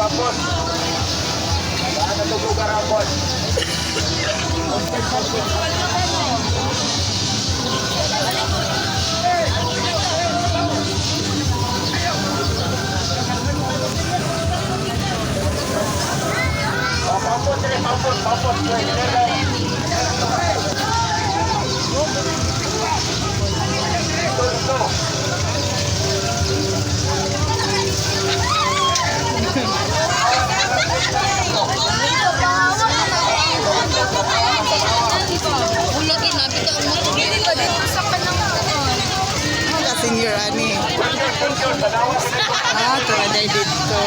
Pampon. Saan na itong lugar, Ampon? Oh, Pampon, dali, Pampon, Pampon. Pwede, dali. Ito, ito. Ulagi na, bitaw mo. Dito sa kanang Mga senior ani. Junior, tanawa sila. Ah, tara day dito.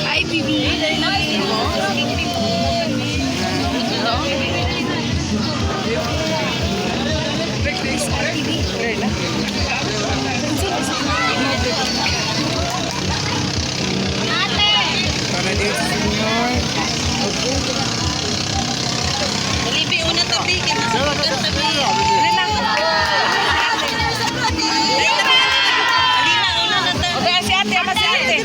Ay, bibi. Para dito senior. Libi, una tabi. Kita tabi. Alina, una na tabi. Okay, si ate, ama si ate.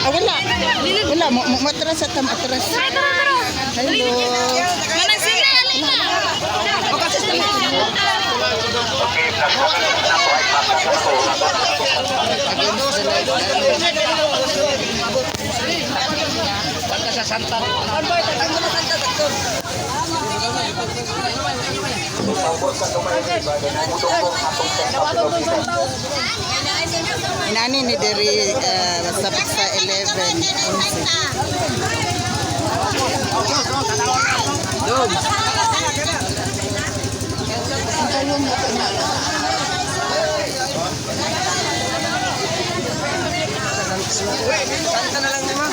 Ah, wala. Wala, mo mo matras at matras. Hello. Manang sige, Alina. Okay, nagkakalit na po ay pasok ko. Pampon sa tumayo, iba, namutong atong sa Inani ni diri sa sa 11. Dog. Kanta na lang naman.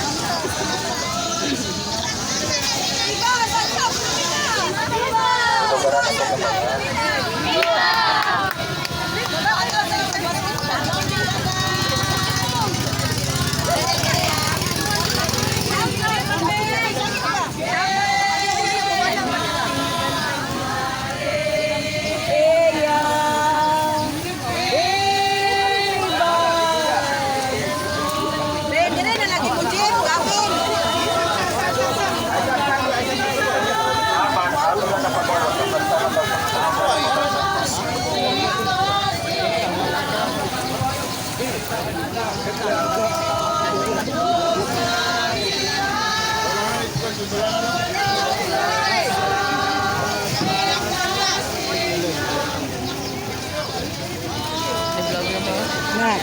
Na.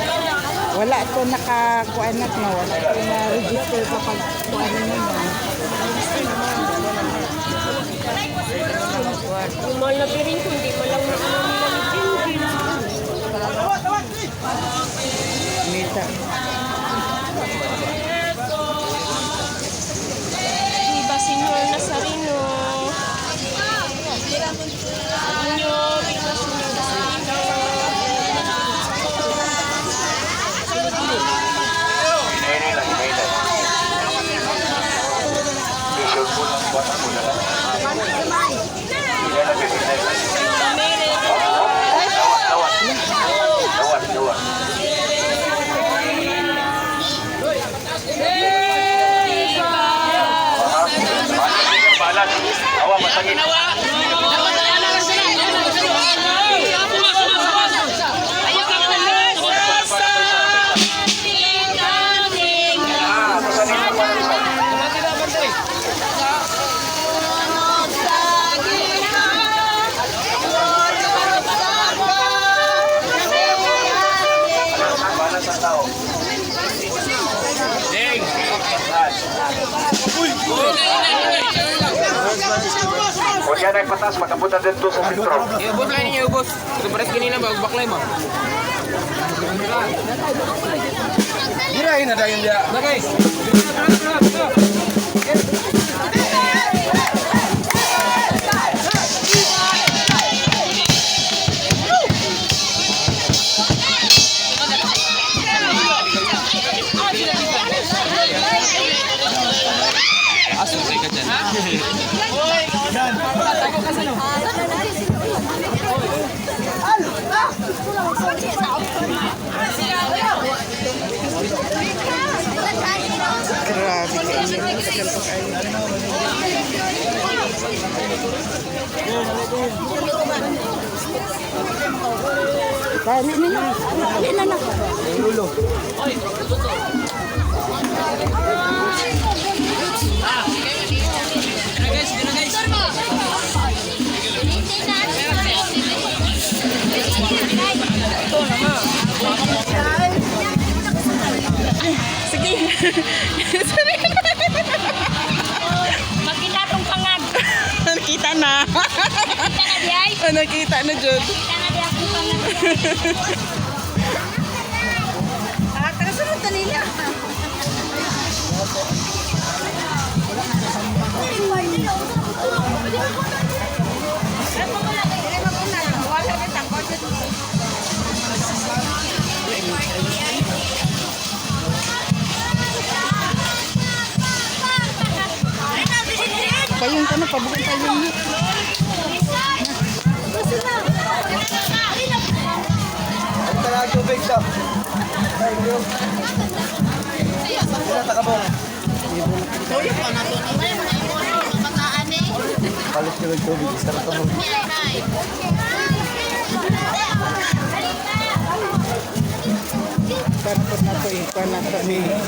Wala ko nakakuan na no, wala ko na register pa pag kuan na no. Yung mga labirin ko, hindi mo lang na ano nila ni Jinjin. Nita. Viva Senyor Nazareno. Inyo, Viva Senyor Nazareno. Hinay lang, hinay lang. Visual po lang, buwan mo na lang. Hinay lang, hinay lang. Dawat, dawat. Dawat, dawat. Balat. Awa, masakit. Ah, masakit na pala isa. Balas ang tao. Ding! O siya nagpatas, makapunta dito sa sentro. Iubos lang ninyo, iubos. Ito pares kanina ba? Baklay mo. Girahin na dayon dia. Na guys. Grabe kainit. Tagal pa kayo. Dali na na. Dali na na. Sige. Sorry. Makita tong pangag. Nakita na. Kita na di ay. Oh, nakita na, Jud. Kita na di akong pangag. Ah, tara sunod na nila. Payong ka na, pabukong payong na. Tara tubig sa. Thank you. Sila takabo. Palit ka ng tubig, isa ka mo. Kuwan po na to, eh. Kuwan na to.